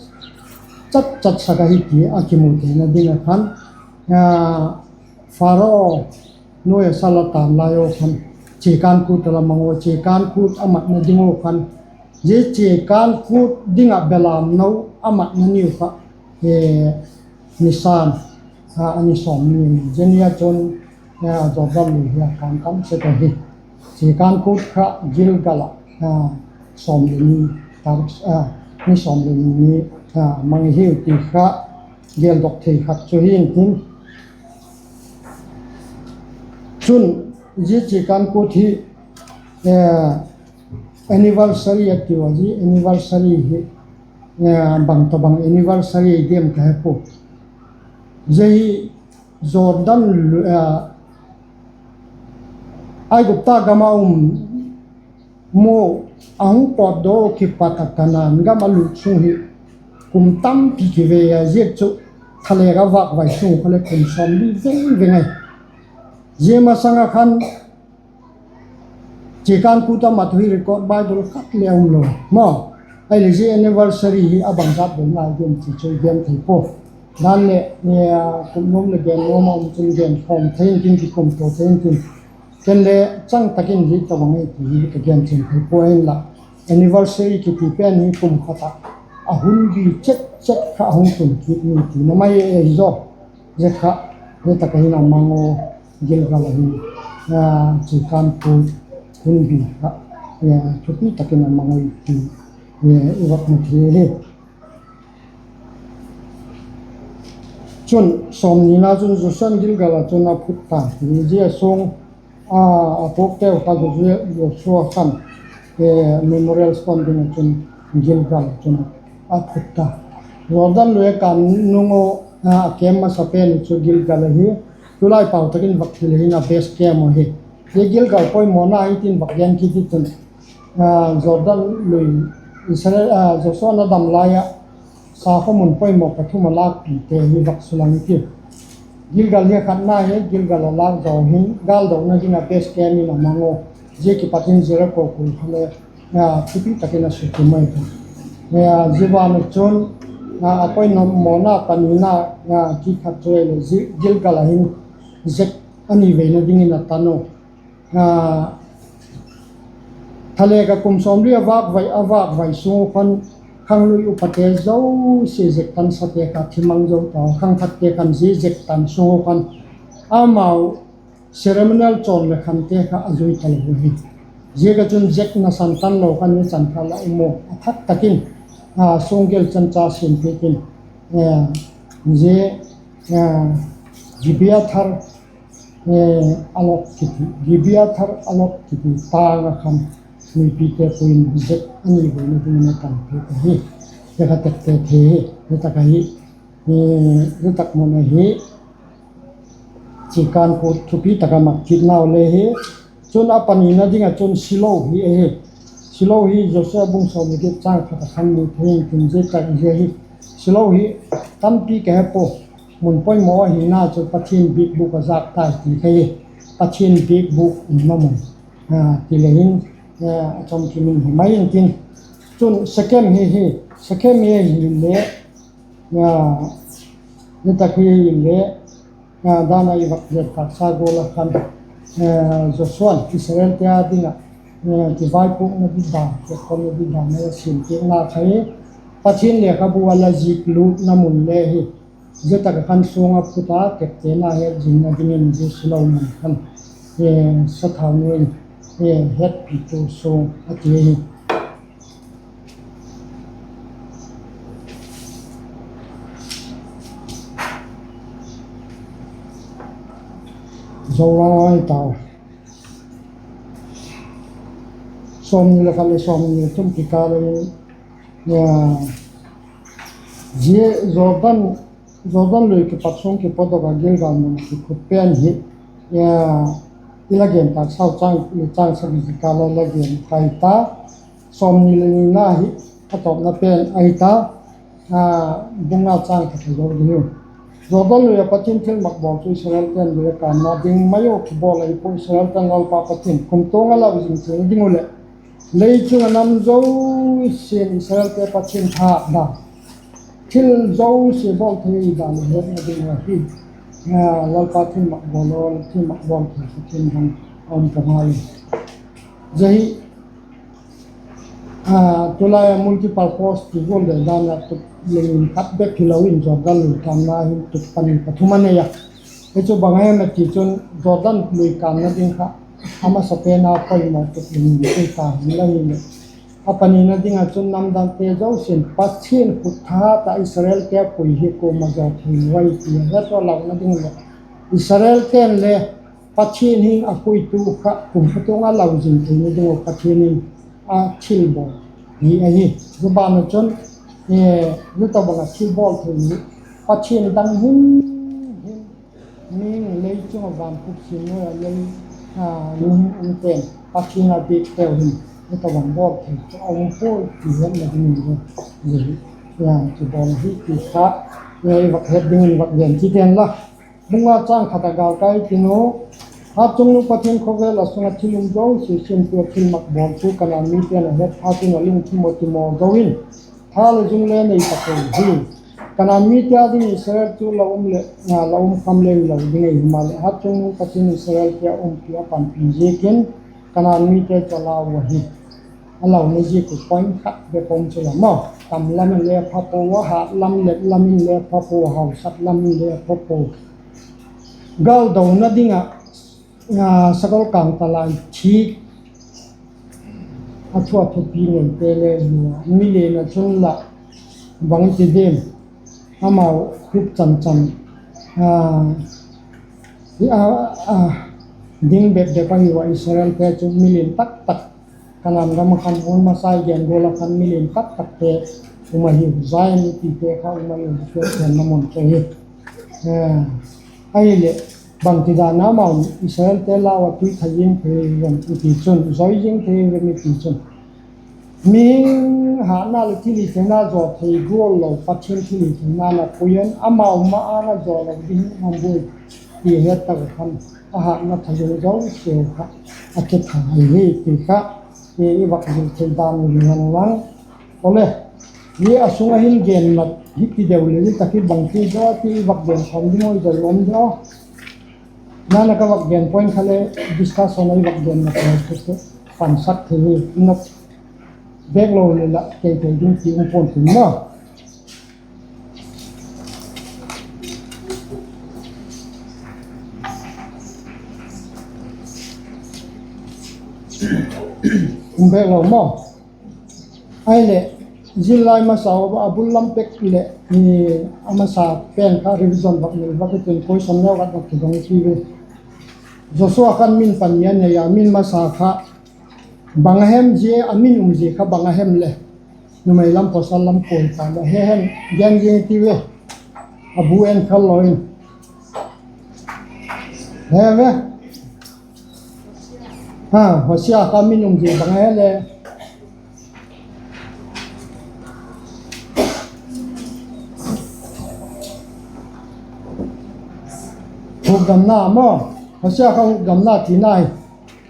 chat chat sak ahi ti a kimu theina ding ah khan, Pharaoh nuai ah sal a tân lai u khan, chiakân kût a la mang u, chiakân kût a matna ding u khan, Zia chiakân kût ding ah belamno a matna ni uh kha, Nisan, a ni sawmni, zia ni ah chun Jordan lui hi a kân tam sek ahi. Chiakân kût kha Gilgal ah sawm leh ni, ni sawm leh ni ni mang ahiu ti kha geldok thei khat chu hi'ntin. Chun, zia chiakân kût hi anniversary a tiu a, zia anniversary hi bang tawhbang anniversary diam ka he pua. Zia hi Jordan, Aigupta gam a um mu a hung pawtdaw kipat ah Kanaan gam a lut sung hi kum tampi kivei a, ziak chu thalêk a vâkvai sung kha leh kum sawmli veng veng ahi. Zia masang ah khan chiakân kût a mat uh hi record Bible khat le um lo maw. Ahileh zia anniversary hi a bangzat ding lai gen ti chu i gen thei pua. Dan leh, kum nuam leh gen nuam a um chun gen khawm thei intin, kikum to thei intin. Ken le chang tak in hi tawhbang ahi ti hi ka gen chian thei pua, ahinla anniversary kiti pen hi kum khat ah a hun bi chet chet kha a hung tun kit ni ti na mai e zaw. Zia kha, zia tak ah hin a mang u, Gilgal ah hin chiakân kût hun bi kha thupi tak in a mang ui ti i va mu thei hi. Chun, sawmnina chun Joshua'n Gilgal ah chun a phut ta ti, zia sung a puakteu kha Joshua khan Memorial Stone ding ah chun Gilgal ah chun a phut ta. Jordan lui a kân nung u a camp masa pen chu Gilgal ahi. Tulai pau tak in vak thil hin a base camp ahi. Zia Gilgal poimawna hitin vak gen kit i chun, Jordan lui, Israel, Joshua'n a dam lai ah sakhaw mun poimaw pathum a lâkpite hi vak sulang i tiu. Gilgal hi a khatna hi, Gilgal a lâk zaw hin gâldokna ding ah base camp in a mang u. Zia kipat in Jeriko kul kha le thupi tak in a sukim mai ta. Zia ban ah chun a poimawna panina kikhat chu ahileh Gilgal ah hin zek a ni veina dingin a tan u. Thalêk ah kum sawmli a vâkvai, a vâkvai sung u khan khanglui upate zosia zek tansate kha thi mang zo ta, khangthakte khan zia zek tan sung u khan amau ceremonial chawn leh khante kha a zui talo hi. Ziak ah chun zek nasan tan lo khan nichan kha la um u, a thak tak in suangel chancha siampiak in, zia Gibeath Allot kiti, Gibeath Allot kiti tâng ah khan mipite pui in zek a ni veina dingin a tan piak ahi. Zia kha tekte thei hi, zia tak ahi, zia tak mun ahi. Chiakân kût thupi tak a mat kitnau le hi. Chun a panina ding ah chun Silo hi ahi. Silo hi Joshua bung sawm leh giat châng khat ah khan mu thei intin, zia tak hi ahi. Silo hi tampi ka he pua, mun poimaw ahina chu Pathian biakbûk a zâk tai ti kha hi. Pathian biakbûk umna mun ti le hin a chawmkim in hi mai intin. Chun Sekem hi hi, Sekem hi ahile, zia tak hi ahile, dan a i vak gen tâksa gual ah khan Joshua'n Israelte â ding ah kivaipuakna ding dan, kekholna ding dan a siampiakna kha hi. Pathian lekhabu a la ziklûtna mun le hi. Zia tak ah khan suang a phut a, tekte na hetzingna dingin zia Silo mun khan sathau nu in hetpitu suang a ti ahi. Zo lai tau. Sawmni leh khat leh sawmni leh thum kikâl in, zia Jordan, Jordan lui kipat sung kipawtdok ah Gilgal mun kikhut pen hi i la gen tâksau châng, châng sagi kikâl a la gen kai ta. Sawmni leh nina hi a tawpna pen ahi ta. Bung nga châng khat a zo ding u. Jordan lui ah Pathian thilmak bawl chu Israelte'n lui a kânna ding mai u kibawl ahi pua. Israelte'n Lalpa Pathian kumtuang a lau zing chian ding uh leh, lei chung a nam zosia'n Israelte Pathian thâk dan, thil zosia bawl thei dan hetna ding uh ahi. Lalpa thilmak bawl, thilmak bawl thei Pathian dang a um ta ngal in. Zia hi Tulai a multipurpose ti gual le dan a tup lungin khat bek hilo in Jordan lui kâmna hin tup pani pathum a nei a. Hi chu bang a hem a ti chun Jordan lui kâmna ding kha a masapen a poimaw tup lungin tui ta hinla hileh, a panina ding ah chun namdangte zosia'n Pathian khut thahat ah Israelte a pui hi kuama zaw thei lo ahi ti a het a launa ding leh, Israelte'n le Pathian hin a puitu kha kumtuang a lau zing theina ding uh Pathian in a thilbawl hi ahi. Zia ban ah chun, zia tawhbang ah thilbawl thei hi Pathian dang himhim, mihing lei chung ah van khup sim nuai a lei, mihing umte'n Pathian a biakteu hin zia tawhbang bawl thei chu a um puai ti hetna dingin zia hi kibawl ahi ti kha i vak het dingin vak gen kit hen la. Bung nga châng khat a gâl kai tin u, Hatchungnung Pathian khawvel a sung ah thil um zosia siamtu a thilmak bawl thu Kanaan mite'n a het phat un a lungthim uh timaw zo in, tha leh zung le nei ta pua hi. Kanaan mite â ding Israel chu la um leh, la um kham le hilo ding ahi, himaleh Hatchungnung Pathian Israelte a umpi a panpi ziakin Kanaan mite chu a lau ahi. A launa ziak uh point khat bek um chu la maw, tam lam in le pha pua, hat lam leh lam in le pha pua, hausak lam in le pha pua. Gâl dona ding ah sakol kângtalai thik a thu a thupi neite le hi a, milian ah chun lah bang ti diam, amau khup chan chan ding bep bep ahi ua, Israelte chu milian tak tak Kanaan gam ah khan hun masa i gen gual ah khan milian tak takte um ahiu, Zion mipite kha um ahiu, Pathian na mun chu hi. Ahileh, bangtidan a amau Israelte lau a tui thai zing thei vem i ti chun, zoi zing thei vem i ti chun, mihing hatna leh thilhitheina zaw thei gual lo Pathian thilhitheina na pui in amau ma a na zaw lo ding hung buai ti het tak ah khan, a hatna thazui zosiau kha a kitha ahi ti kha i vak zil thei dan i hi hen lang. Awle, hi a sung ah hin gen mat hi ti deu leh hi tak hi bangti zaw ti i vak gen khawm ding oi zai um zaw. Nana ka vak gen point kha le discussion a i vak gen mat hi chu pansak thei hi, nok bêk lo leh lah kei kei ding ti um pua'n tin maw. Um bêk lo maw. Ahileh, zillai masa a bul lam pek leh, a masa pen kha revision vak nei vak i tin, question neu khat vak kidong i ti ve. Joshua khan min pani a nei a, min masa kha bang a hem zia, a min um zia kha bang a hem le, numei lam pawsal lam kuai ta le he hen gen zing i ti ve. A bu en khal lo in, he ve. Hosea kha min um zia bang a he le, hukdamna maw, Hosea kha hukdamna tina hi.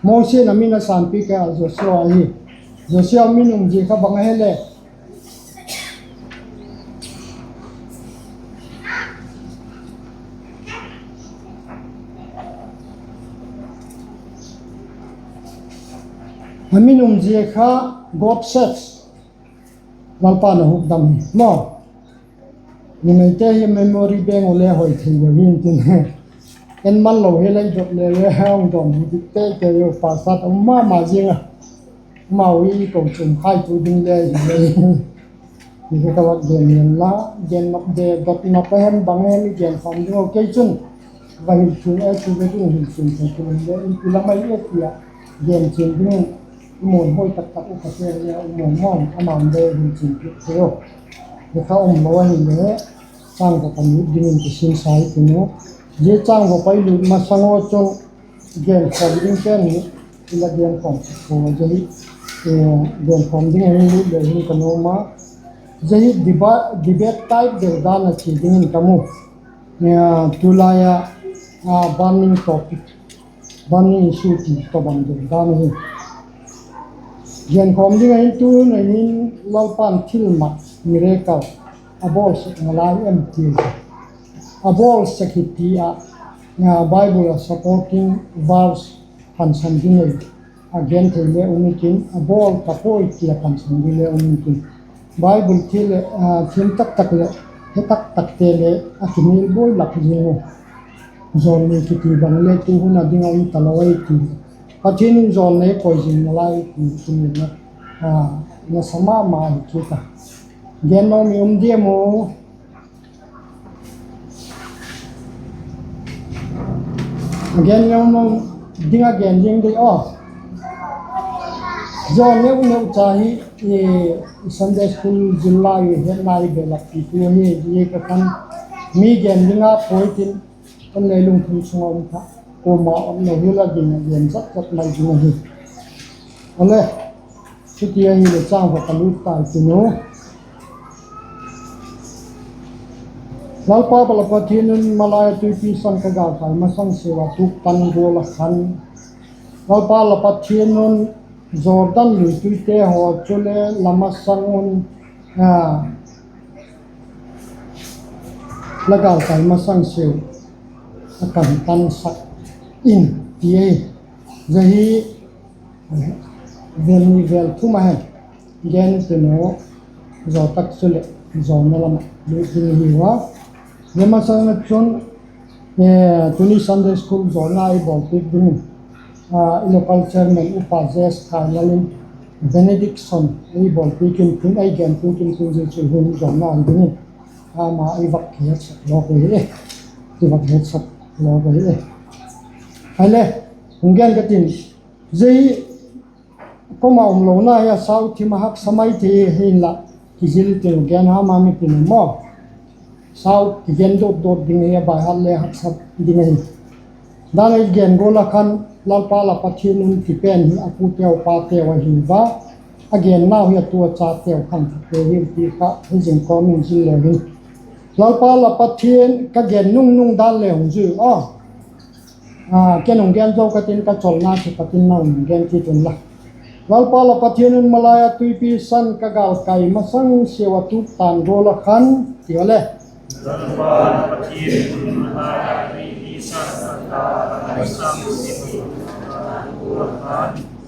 Mosi'n a min a sanpi kha Joshua ahi. Joshua min um zia kha bang a he le, a min um zia kha God saves, Lalpa'n a hukdam hi maw. Numeite hi memory bank u le hoi thei lo hin tin, en man lo hi lei dot le le hung dawn hi dik te te u, pastor um ma ma zing a, amau hi kochuam khaitu ding le hi le hi. Hi ka vak gen ngen la, gen nop de dot nop a hem bang a hem i gen khawm ding uh kei chun, va hil thung e chu ve ding hil thung thei thung le in ti lam ai e ti a, gen chian dingin i muan hoi tak tak u ka te le u muan maw, amau le hil chian piak thei u. Hi kha um lo ahile, chang vak a lut dingin kisinsa i tin u. Zia chang vak a i lut masang u chun, genkhawm ding pen hi i la genkhawm sek pua, zia hi genkhawm ding a hin lut le hin ka nuam a. Zia hi deba-, debate type deu dan a chia dingin ka mu. Tulai a, a, burning topic, burning issue ti tawhbang deu dan ahi. Genkhawm ding a hin tu hun a hin Lalpa'n thilmak, miracle a bawl sek nalai em ti, a bawl sek hi ti a, a, Bible a supporting verse hansan ding ei. a gen thei le um intin, a bawl ta puai ti a pansan ding le um intin, Bible thil leh, thil taktak leh, he taktakte le a kimial buai lak zing u. Jawlnei kiti bang le tu hun a ding a um talo ahi ti, Pathian in jawlnei koi zing nalai ti kimial na, nasa ma ma hi kit a. Gen nuam i um diam u? A gen nuam nuam ding a gen ding di aw. Jawlnei neu cha hi, Sunday school zil lai u hetna i belap pitu hi, hi ka khan mi gen ding a puai tin, kan lei lungthim sung a um kha, kuama um lo hi la ding a gen zat zat mai ding ahi. Awle, chuti ahileh chang va ka lut tai tin u. Lalpa la Pathian un malai a tuipi san ka gâlkai masang siau a tuk tan gual a khan, Lalpa la Pathian un Jordan lui tuite haw chule la masang un, la gâlkai masang siau a kan tansak in, ti ahi. Zia hi vêl ni vêl thum a hem gen tin u, zaw tak chuleh zawna lam ah lut ding i hiu a. Zia masang ah chun, tuni Sunday school zawna i bawlpiak dingin, i local chairman Upa J S Kailal in benediction ei bawlpiak intin, ei genpiak intin, zia chu hun zawna hi dingin ama i vak kihetsak lawk ahi, i vak hetsak lawk ahi. Ahile, hung gen ka tin, zia hi kuama um lona hi a sau thim a haksa mai thei hi inla, kizil tin u gen ham a mi tin u maw. Sau kigen dot dot ding ahi a, baihat le haksa ding ahi. Dan ei gen gual a khan, Lalpa la Pathian un ti pen hi a puteu pateu ahi va, a gennau hi a tu a chateu khangthakte hiu ti kha hizing kawm in zil le hi. Lalpa la Pathian ka gen nung nung dan le hung zui a. Ken hung gen zo ka tin, ka cholna kipat in nang hung gen kit unla. Lalpa la Pathian un malai a tuipi san ka gâlkai masang siau a tuk tan gual a khan, ti a le.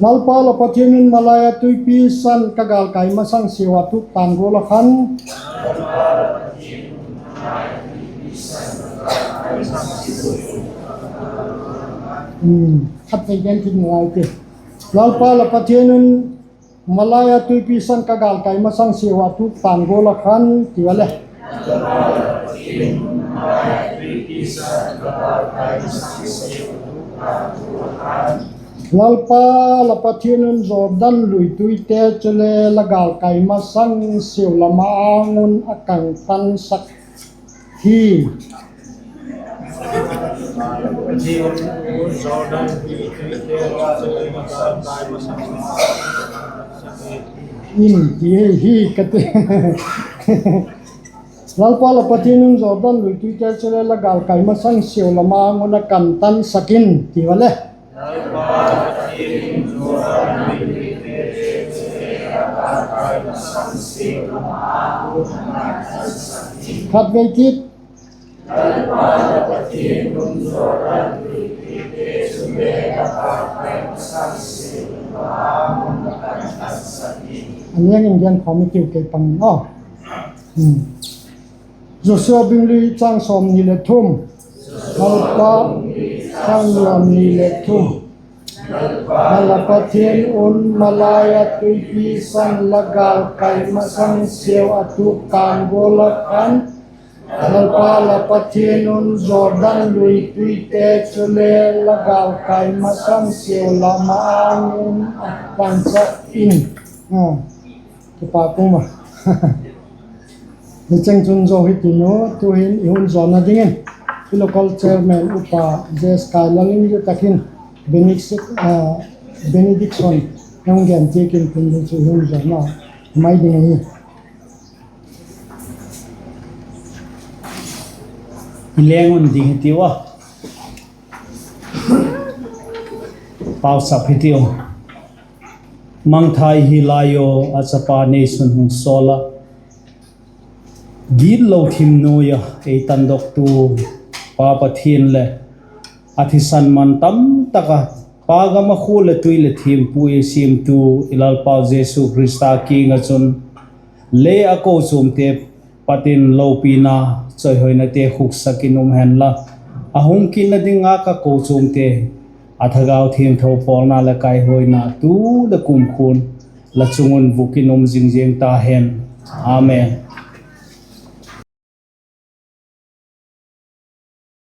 Lalpa la Pathian un malai a tuipi san ka gâlkai masang siau a tuk tan gual a khan. Khatvei gen kit ngai ti. Lalpa la Pathian un malai a tuipi san ka gâlkai masang siau a tuk tan gual a khan, ti a le. Lalpa la Pathian un Jordan lui tuite chule la gâlkai masang siau la ma-âng un a kan tansak hi. In ti hi ka ti. Lalpa la Pathian un Jordan lui tuite chule la gâlkai masang siau la ma-âng un a kan tansak in, ti a le. Khatvei kit. A liang in gen khawm i tiu kei pang aw. Joshua bung li chang sawmni leh thum. Lalpa, chang sawmni leh thum. La Pathian un malai a tuipi san la gâlkai masang siau a tuk tan gual a khan, Lalpa la Pathian un Jordan lui tuite chule la gâlkai masang siau la ma-âng un a kan tansak in. Kipak um a. Hi cheng chun zo hi tin u, tu'hin i hun zawna dingin i local chairman Upa J S Kailal in zia tak hin benediction hung gen ti kin tin, zia chu i hun zawna mai ding ahi. I leng un ding hi tiu a. Pauchap hi tiu. Mangthai hi lai aw, a chapa neisun hung sawl a, gitlo thim nuai a ei tandoktu Pa Pathian leh a thisan man tam tak a Pa, gam, a khua leh tui leh thiampu i siamtu i Lalpau Jesu Khrista kiang ah chun, lei ah kochuamte pat in lopina, chawihoinate khuksak in um hen la, a hung kitna ding ah ka kochuamte a Thagau Thiangtho pawlna leh kaihuaina tu leh kumkhua'n la chung un vuk in um zing ziang ta hen. Amen.